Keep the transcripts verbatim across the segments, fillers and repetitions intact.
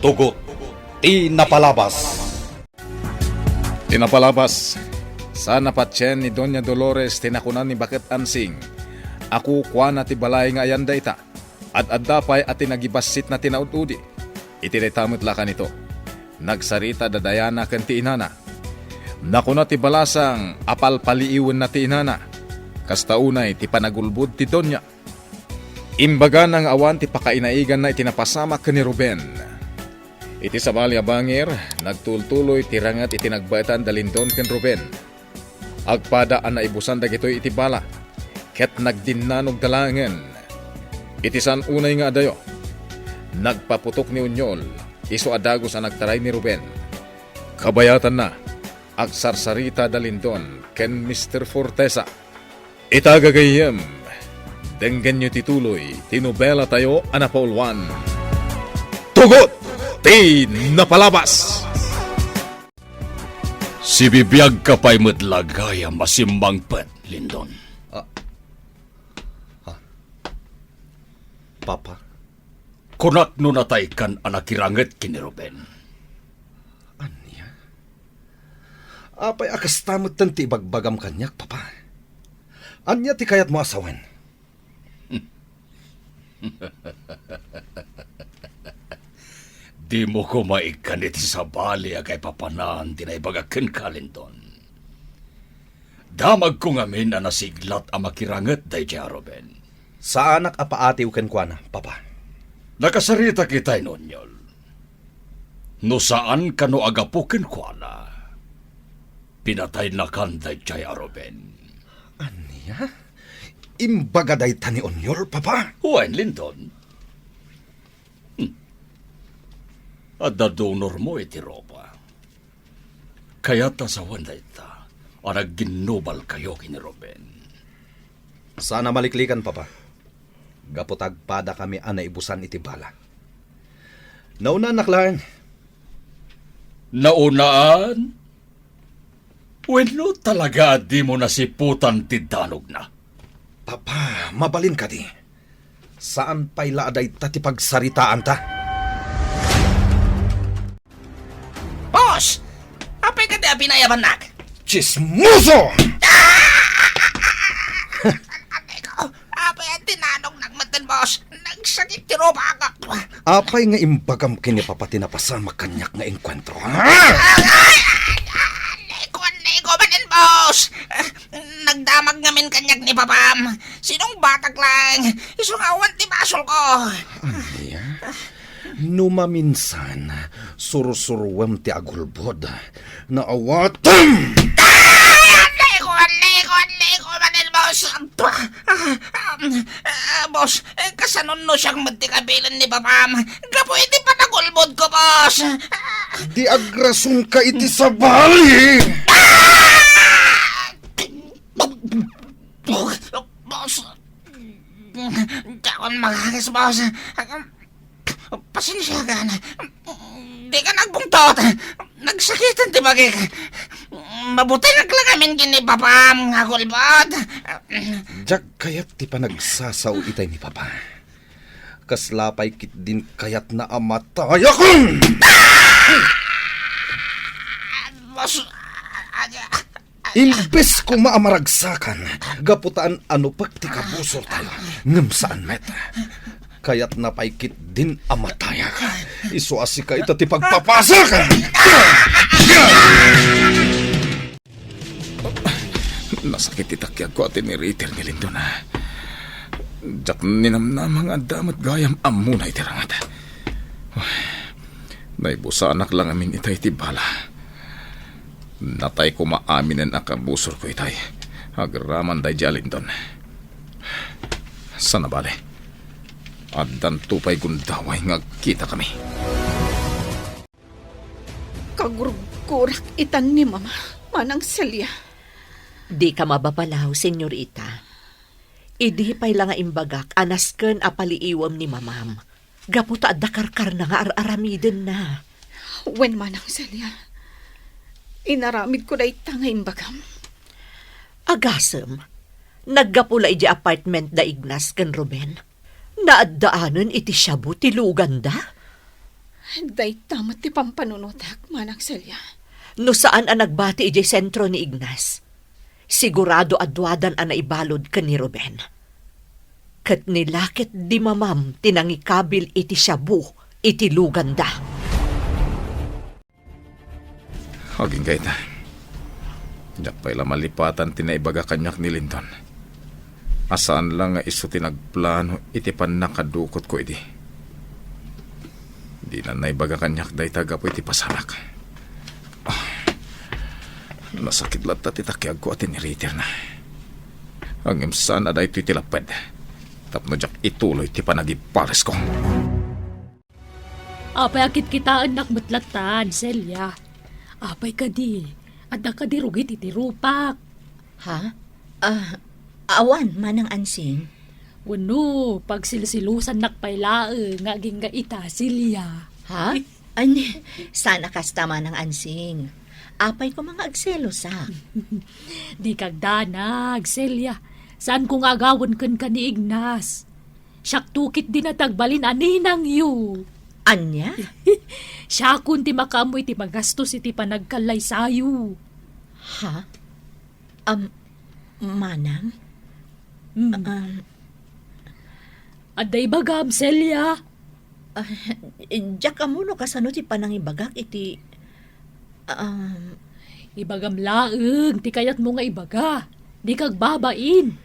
Tugot ti napalabas. Ti napalabas, saan a patien ni Doña Dolores ti nakuna ni Baket Ansing a kukuana ti balay nga ayan dayta. Ad-adda pay a ti nagibassitna ti naud-udi. Iti dayta met la kanito, nagsarita da Diana ken ti inana. Nakuna ti balasang a palpaliiwenna ti inana. Kasta unay ti panagulbod ti Doña. Imbagana nga awan ti pakainaiganna iti napasamak ken ni Ruben. Iti sabali a bangir, nagtultuloy ti ranget iti nagbaetan da Lindon ken Ruben. Agpada a naibusan dagitoy iti bala, ket nagdinnanog da laengen. Iti saan unay nga adayo, nagpaputok ni Onyol, isu a dagus a nagtaray ni Ruben. Kabayatanna, agsarsarita da Lindon ken Mister Fortesa. Ita gagayyem, denggenyo ti tuloy ti nobela tayo a napauluan, Tugot ti Napalabas. Sibibiagka pay met la gayam a simmangpet, Lindon. Ah. Ah. Papa? Kunak no nataykan a nakiranget ken ni Ruben. Ania? Apay a kasta metten ti ibagbagam kaniak, Papa? Ania ti kayatmo a sawen? Dimo koma ikkan iti sabali a kaipapanan ti naibagak kenka, Lindon. Damagko ngamin a nasiglat a makiranget daydiay a Ruben. Saanak a paatiw kenkuana, Papa. Nakasaritak itay no Onyol. No saan kano a gapu kenkuana, pinataynakan daydiay a Ruben. Ania? Imbaga dayta ni Onyol, Papa? Wen, Lindon. Hmm. Adda donormo iti Roma. Kayat a sawen dayta a nagginnubalkayo ken ni Ruben. Saan a maliklikan, Papa. Gapu ta agpadakami a naibusan iti bala. Naunaannak laeng. Naunaan? Wenno talaga a dimo nasiputan ti danogna? Papa, mabalin kadi? Saan pay la a dayta ti pagsaritaanta? Boss! Apay kadi a binayabannak? Chismoso! Atay ko! Apay a tinanognak metten, boss? Nagsakit ti rupakak. Apay nga imbagam ken ni Papa ti napasamak kaniak nga engkuentro? Ay, ay, ay, ay, Nico, Nico, manen, boss! Nagdamag ngamin kaniak ni Papam. Sinungbatak laeng. Isu nga awan ti basolko. Ania? No maminsan, sursuruem ti agulbod. Naawatem! Ay, anday ko, anday ko, anday ko, manen, boss. Ah, ah, ah, boss, eh, kasanonno siak met ti kabilen ni Papam? Gapu iti panagulbodko, boss. Ah. Di agrasonka iti sabali! Ah! Boss, diakon makakis, boss. Pasensiakan. Dikan agbungtot. Nagsakiten ti bagik. Mabutengak la ngamin ken ni Papam nga agulbod. Diak kayat ti panagsasao itay ni Papa. Kasla pay ketdin kayatna a matayakon! Boss, Imbes koma a maragsakan, gapu ta an-anupek ti kabusortayo, ngem saan met. Kayatna pay ketdin a matayak. Isu a sika ita ti pagpapasak! Nasakit ti takiagko a tiniritir ni Lindon. Diak ninamnama nga adda met gayam ammona iti rangat. Naibusanak la ngamin ita iti bala. Natay koma aminen a kabusorko itay agraman daydiay a Lindon. Sana bale, addanto pay gundaway nga agkitakami. Kagurgurak itan ni Mama, Manang Celia. Dika mababalaw, senyorita. Idi pay la nga imbagak a nasken a paliiwem ni Mamam, gapu ta adda karkarna nga ar-aramidenna. Wen, Manang Celia, inaramidko dayta nga imbagam. Agasem, naggapu la idiay apartment da Ignas ken Ruben. Naaddaanen iti shabu ti luganda? Dayta met ti pampanunotak, Manang Celia. No saan a nagbati idiay sentro ni Ignas, sigurado a duadan a naibalud ken ni Ruben. Ket ni la ket di mamam ti nangikabil iti shabu iti luganda. Agingga ita. Diak pay la malipatan ti naibaga kaniak ni Lindon. A saan la nga isu ti nagplano iti pannakadukotko idi. Dina naibaga kaniak dayta gapu iti pasamak. Ah, nasakit latta ti takiagko a tiniritirna. Ngem saan a daytoy ti lapped tapno diak ituloy ti panagibalesko. Apay a kitkitaennak met lattan, Celia? Apay kadi? Adda kadi rugi ti tirupak? Ha? Ah, awan, Manang Ansing. Wenno, pagsilsilusannak pay laeng nga agingga ita, Celia. Ha? Ania, saan a kasta, Manang Ansing. Apay koma nga agselosak? Dika agdanag, Celia. Saanko nga agawen kenka ni Ignas. Siakto ketdi ti agbalin a ninangyo. Ania? Siakon ti makaammo iti magastos iti panagkallaysayo. Ha? Am, manang? Hmm. Um, Adda ibagam, Celia? Ah, diak ammo no kasano ti panangibagak iti, um, Ibagam laeng ti kayatmo nga ibaga. Dika agbabain.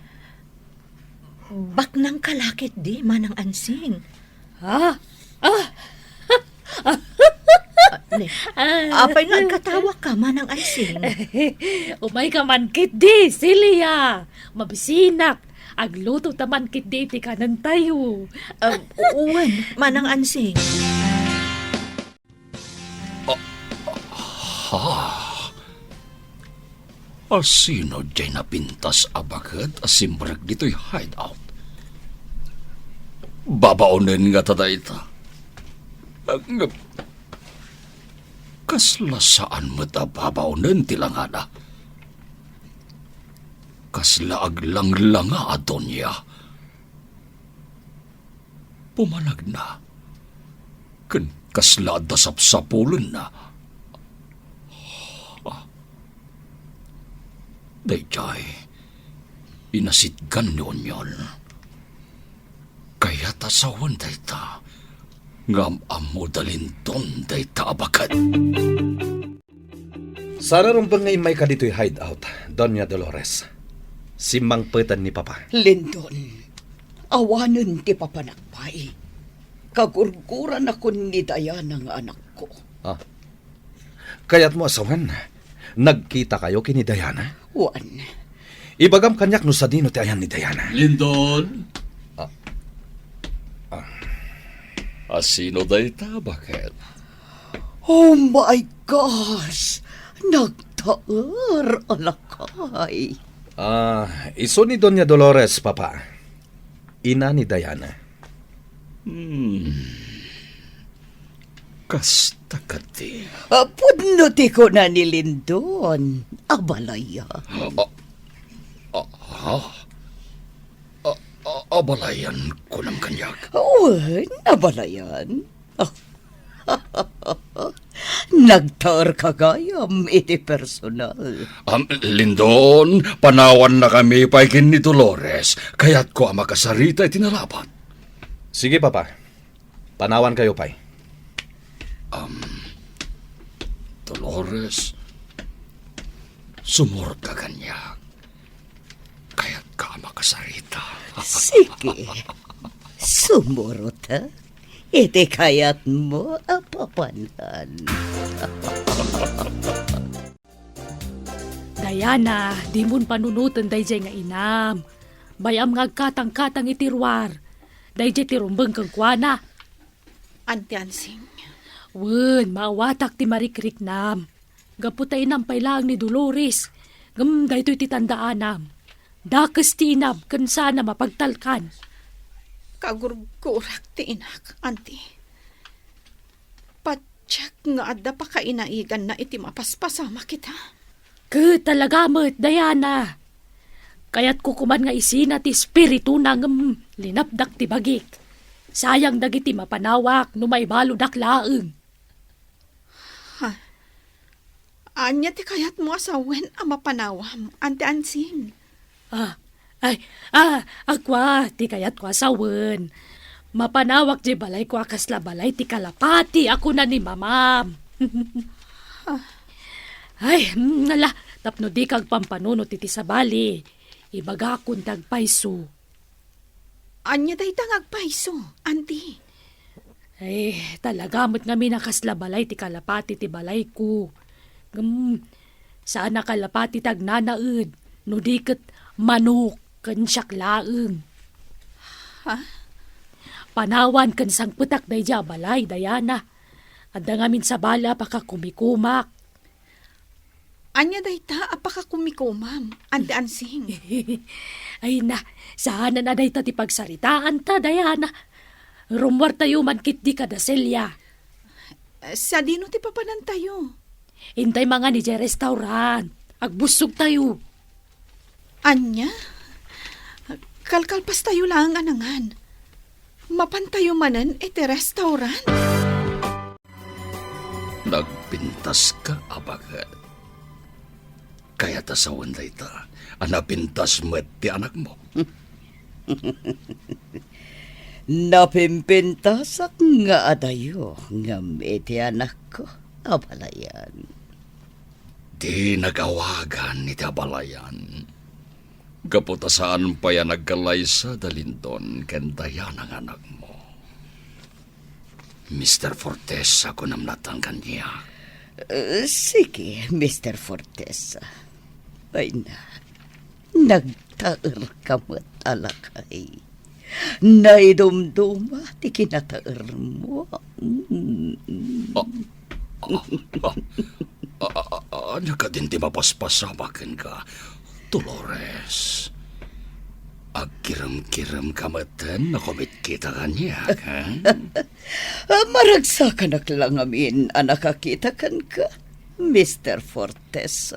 Baknang ka la ketdi, Manang Ansing. Ha? Ah! Ah, ne, Ah. apay nga agkatawaka, Manang Ansing? Umayka man ketdi, Celia. Mabisinak. Agluto ta man ketdi iti kanentayo. Ah, wen, Manang Ansing. Ah, ha? A sino diay napintas a baket a simrek ditoy hideout? Babaonen ngata dayta. Ngem, kasla saan met a babaonen ti langana. Kasla aglanglanga a donia. Pumanagna, ken kasla adda sapsapulenna. Ah, daydiay, inasitgan ni Onion. Kayat a sawen dayta, nga am-ammo da Lindon dayta a baket. Saan a rumbeng nga immayka ditoy hideout, Doña Dolores. Simmangpeten ni Papa. Lindon, awanen ti papanak pay. Kagurguranakon ni Diana nga anakko. Ah. Kayatmo a sawen, nagkitakayo ken ni Diana? Wen. Ibagam kaniak no sadino ti ayan ni Diana. Lindon? Ah. Ah. A sino dayta, baket? Oh my gosh! Nagtaer a lakay. Ah, isu ni Doña Dolores, Papa. Ina ni Diana. Hmm. Kasta kadi. Ah, pudno ti kuna ni Lindon. Abalayan. Ah, ah, ah, ah. A, a, abalayan, kunam kaniak. Wen, abalayan. Nagtaerka gayam iti personal. Am, Lindon, panawannakami pay ken ni Dolores. Kayatko a makasarita iti nalabat. Sige, Papa. Panawankayo pay. Am, Dolores, sumurot ka kaniak. Kayatka a makasarita. Sige. Sumurot, ha? Iti kayatmo a papanan. Diana, dimon panunoten daydiay nga inam. Bay-am nga agkatangkatang iti ruar. Daydiay ti rumbeng kenkuana. Anti Ansing. Wen, maawatak ti marikriknam. Gapu ta inam pay laeng ni Dolores. Ngem daytoy ti tandaanam. Dakes ti inam ken saan a mapagtalkan. Kagurgurak ti inak, Anti. Patiek nga adda pakainaiganna iti mapaspasamak ita. Ket talaga met, Diana. Kayatko koman nga isina ti espirituna ngem linapdak ti bagik. Sayang dagiti mapanawak no maibaludak laeng. Ha? Ania ti kayatmo a sawen a mapanawam, Auntie Ansing? Ah, ay, ah, agkua, ti kayatko a sawen. Mapanawak di balayko a kasla balay ti kalapati a kuna ni mamam. Ay, mm, ala, tapno dika agpampanunot iti sabali, ibagakon ti agpayso. Ania dayta nga agpayso, Auntie? Ay, talaga met ngamin a kasla balay ti kalapati ti balayko. Ngem, saan a kalapati ti agnanaed, no di ket manok ken siak laeng. Ha? Panawan ken sangpetak daydiay a balay, Diana. Adda ngamin sabali a pakakumikumak. Ania dayta a pakakumikumam, Auntie Ansing? Ay na, saanen a dayta ti pagsaritaanta, Diana. Rummuartayo man ketdi kada Celia. Sadino ti papanantayo? Intay mangan idiay restaurant. Agbussogtayo. Ania? Kalkalpastayo laeng a nangan. Mapantayo manen iti restaurant? Nagpintaska a baket. Kayat a sawen dayta a napintas met ti anakmo. Napimpintasak nga adayo ngem iti anakko, abalayan. Di nagawagan iti abalayan. Gapu ta saan pay a nagkalaysa da Lindon ken Diana nga anakmo. Mister Fortes, a kunam latta kaniak. Eh, sige, Mister Fortes. Ay na, nagtaerka met a lakay. Naidumduma ti kinataermo. Mm. Ah, ah, ah, ah, ah, ania kadin ti mapaspasamak kenka, Dolores? Agkiremkiremka metten no kumitkita kaniak, ha? Ah, maragsakanak la ngamin a nakakita kenka, Mister Fortes.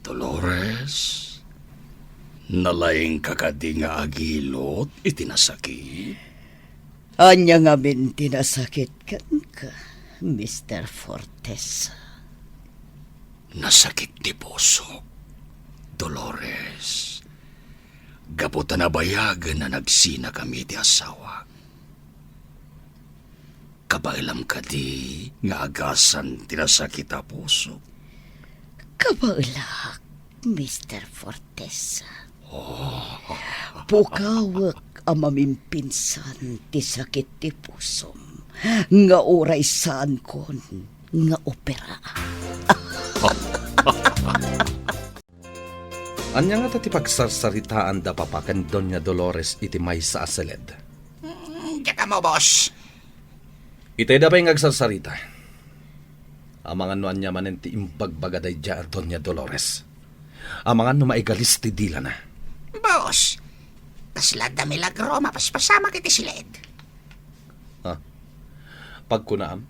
Dolores, nalaingka kadi nga agilot iti nasakit? Ania ngamin ti nasakit kenka, Mister Fortes? Nasakit ti pusok, Dolores. Gapu ta nabayagen a nagsinakami ti asawak. Kabaelam kadi nga agasan ti nasakit a pusok? Kabaelak, Mister Fortes. Oh. Pukawek a mamimpinsan ti sakit ti pusom nga uray saankon nga opera. Ania ngata ti pagsarsaritaanda, Papa, ken Doña Dolores iti maysa a siled? Mm, diak ammo, boss. Itay da pay nga agsarsarita. Amangan no ania manen ti imbagbaga daydiay a Doña Dolores. Amangan no maigalis ti dilana. Boss, kasla adda milagro a mapaspasamak iti siled. Ha? Pagkunaam?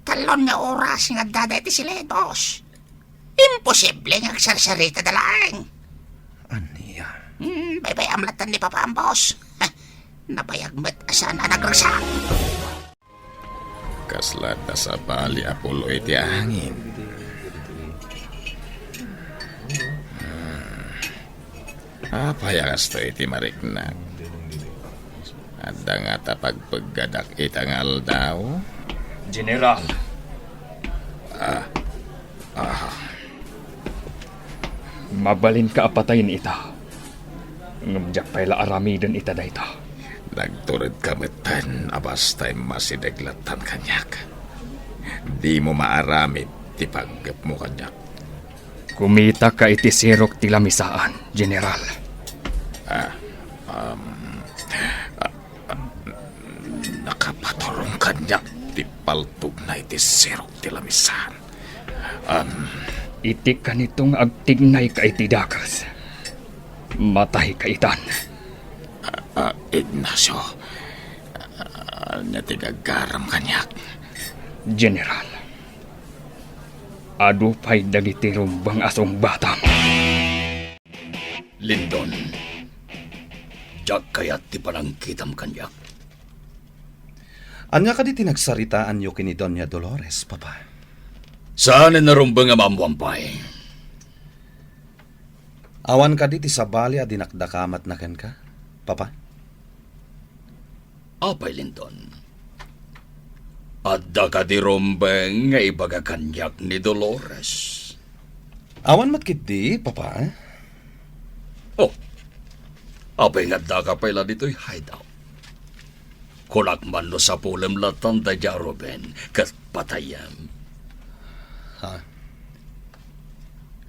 Tallon nga oras nga addada iti siled, boss. Imposible nga agsarsaritada laeng. Ania? Hmm, baybay-am latta ni Papa, boss. Nabayag met a saan a nagragsak. Kasla adda sabali a pulo iti angin. Hmm. Apay a kastoy ti mariknak? Adda ngata pagpeggadak ita nga aldaw? General. Ah. Ah. Mabalinka a patayen ita. Ngem diak pay la aramiden ita dayta. Nagturedka metten a basta immasideg lattan kaniak. Dimo maaramid ti panggepmo kaniak. Kumitaka iti sirok ti lamisaan, General. Ah, um, ah, ah, nakapaturong kaniak ti paltogna iti sirok ti lamisaan. Um, iti kanito nga agtignayka iti dakes, matayka itan. Ah, ah, Ignacio, ah, ania ti gagaram kaniak? General, adu pay dagiti rumbeng a sungbatam. Lindon, diak kayat ti panangkitam kaniak. Ania kadi ti nagsaritaanyo ken ni Doña Dolores, Papa? Saan a narumbeng a maammoan pay. Awan kadi ti sabali a dinakdakamatna kenka, Papa? Apay, Lindon? Adda kadi rumbeng nga ibaga kaniak ni Dolores? Awan met ketdi, Papa. Oh, apay nga addaka pay la ditoy hideout? Kunak man no sapulem latan daydiay a Ruben ket patayem. Ha?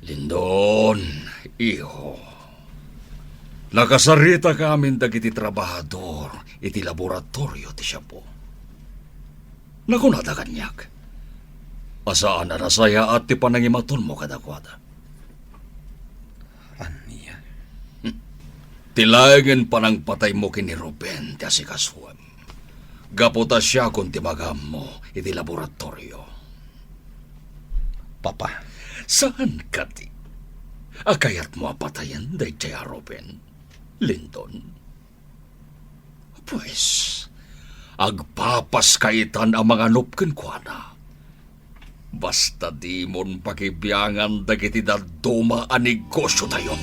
Lindon, iho. Nakasaritak amin dagiti trabahador iti laboratorio ti Shabu. Nakunada kaniak a saan a nasayaat ti panangimatonmo kadakuada. Ania? Ti laengen panangpataymo ken ni Ruben ti asikasuem, gapu ta siakon ti magammo iti laboratorio. Papa. Saan kadi a kayatmo a patayen daydiay a Ruben, Lindon? Pues, agpapaska itan a manganop kenkuana. Basta dimon pakibiangan dagiti dadduma a negosiotayo.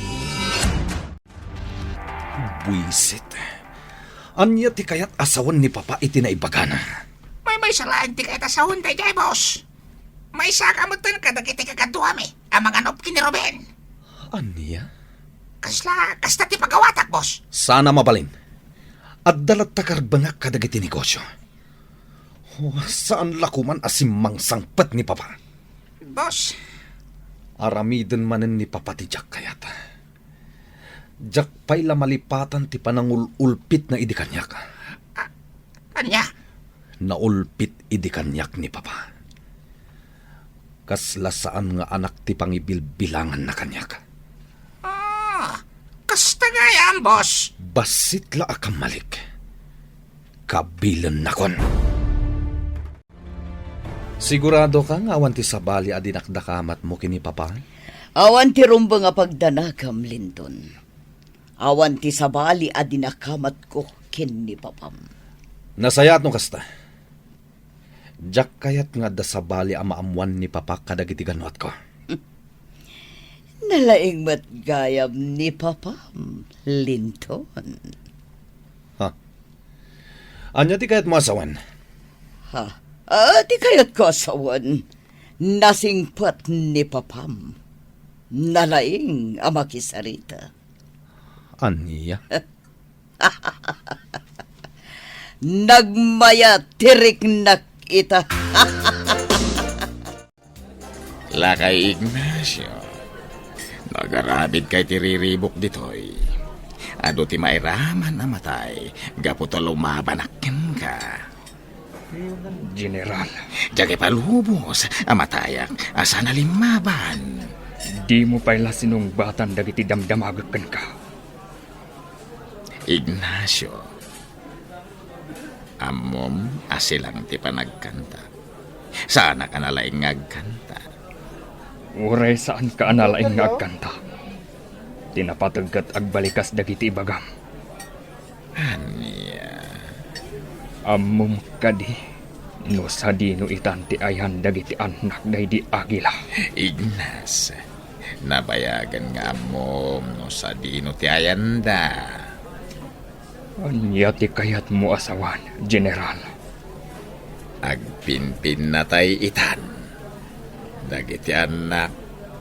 Buisit. Ania ti kayat a sawen ni Papa iti naibagana? Maymaysa laeng ti kayat a sawen daydiay, boss. Maysaka metten kadagiti kakaduami a manganop ken ni Ruben. Ania? Kasla, kasta ti pagawatak, boss. Saan a mabalin. Adda latta karbengak kadagiti negosio. Oh, saan la koman a simmangsangpet ni Papa. Boss. Aramiden manen ni Papa ti diak kayat. Diak pay la malipatan ti panangul-ulpitna idi kaniak. A-, ania? Naulpit idi kaniak ni Papa. Kasla saan nga anak ti pangibilbilanganna kaniak. Ah, kasta gayam, boss. Bassit la a kammalik. Kabilennakon. Sigurado ka nga awan ti sabali a dinakdakamatmo ken ni Papa? Awan ti rumbeng a pagdanagam, Lindon. Awan ti sabali a dinakamatko ken ni Papam. Nasayaat no kasta. Diak kayat nga adda sabali a maammoan ni Papa kadagiti gannuatko. Nalaing met gayam ni Papam, Lindon. Ha? Ania ti kayatmo a sawen? Ha? Ah, ti kayatko a sawen, nasingpet ni Papam. Nalaing a makisarita. Ania? Nagmaya ti riknak ita. Lakay Ignacio, no agaramidka iti riribuk ditoy, adu ti mairaman a matay gapu ta lumabanak kenka. General. Diak ipalubos a matayak a saan a limmaban. Dimo pay la sinungbatan dagiti damdamagek kenka. Ignacio, ammom a silang ti panagkanta. Saanak a nalaing nga agkanta. Uray saanka a nalaing nga agkanta. Ti napateg ket agbalikas dagiti ibagam. Ania? Ammom kadi no sadino itan ti ayan dagiti annak daydi Agila? Ignas, nabayagen nga ammom no sadino ti ayanda. Ania ti kayatmo a sawen, General? Agpinpinnatay itan dagiti annak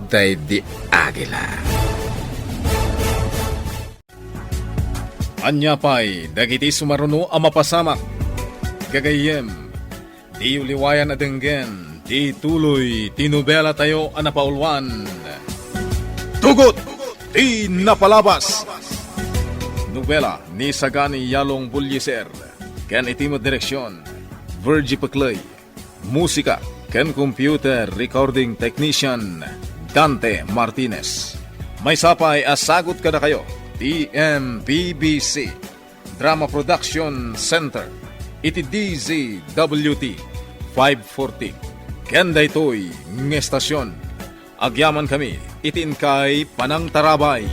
daydi Agila. Ania pay dagiti sumaruno a mapasamak? Gagayyem, diyo liwayan a denggen ti tuloy ti nobelatayo a napauluan, Tugot ti Napalabas. Nobela ni Sagani Yalong Bullieser, ken iti met direksion, Virgie Pecley. Musika ken computer recording technician, Dante Martinez. Maysa pay a sagut kadakayo ti M P B C Drama Production Center iti D Z W T five forty. Ken daytoy nga estasion, agyamankami iti inkay panangtarabay.